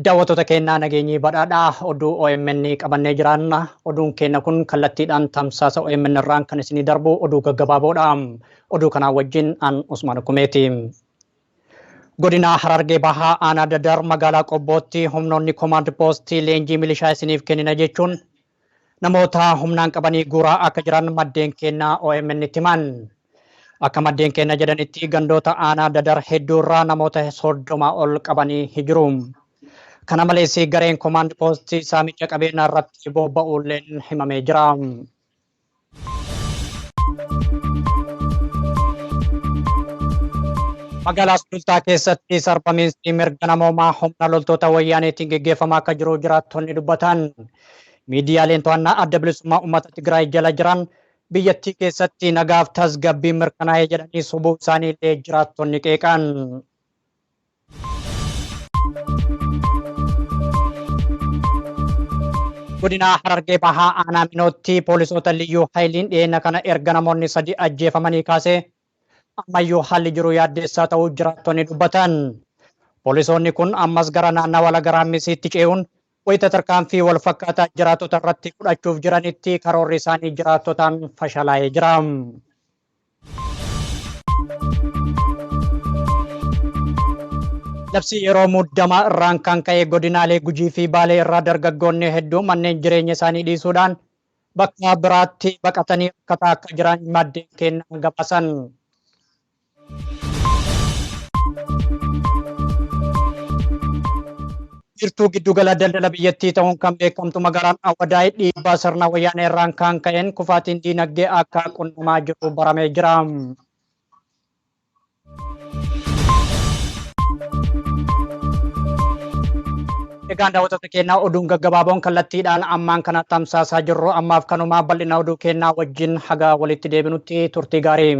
Daawwattoota keenyaa, nageenyi badhaadhaa. Oduu OMN qabannee jiraanna. Oduun keenya kun kallattiidhaan tamsaasa OMN irraan kan isinii darbu oduu gaggabaaboodha. Oduu kanaa wajjin an Usmaan Kumeeti. Godina Harargee Bahaa, Aanaa Dadar, magaalaa Qobbootti humnoonni komaand poostii leenjii milishaa isiniif kennina jechuun namoota humnaan qabanii guuraa akka jiran maddeen keenyaa OMN itti himan. Akka maddeen keenya jedhanitti, gandoota aanaa Dadar hedduu irraa namoota 30 ol qabanii jiru. Kana malees, gareen komaand poostii saamicha qabeenyaa irratti bobba'uulleen himamee jira. Magaalaa Sulultaa keessatti sarbamiinsi mirga namoomaa humna loltoota Wayyaaneetiin geggeeffamaa akka jiru jiraattonni dubbatan. Miidiyaaleen to'annaa Adda Bilisummaa Uummata Tigraay jala jiran biyyattii keessatti nagaaf tasgabbiin mirkanaa'ee jedhanii sobuu isaanii illee jiraattonni qeeqan. Godina Harargee Bahaa, Aanaa Minootti poolisoota Liyyuu Hayiliin dhiyeenya kana erga namoonni sadi ajjeefamanii kaasee ammayyuu haalli jiru yaaddeessaa ta'uu jiraattonni dubbatan. Poolisoonni kun ammas gara naannawa Laga Raammisiitti ce'uun wayita tarkaanfii wal fakkaataa jiraattota irratti fudhachuuf jiranitti karoorri isaanii jiraattotaan fashalaa'ee jira. Labsii yeroo muddamaa irraan kan ka'e godinaalee Gujii fi Baalee irraa dargaggoonni hedduu manneen jireenya isaanii dhiisuudhaan bakka biraatti baqatanii rakkataa akka jiran maddeen keenya gabaasan. Wiirtuu giddugala daldala biyyattii ta'uun kan beekamtu magaalaan Awwadaay dhiibbaa sirna Wayyaanee irraan kan ka'een kufaatiin diinagdee akka qunnamaa jiru baramee jira. Egaan daawwattoota keenyaa, oduun gaggabaaboon kallattiidhaan ammaan kana tamsaasaa jirru ammaaf kanumaa. Bal'ina oduu keenyaa wajjin haga walitti deebinutti turtii gaarii.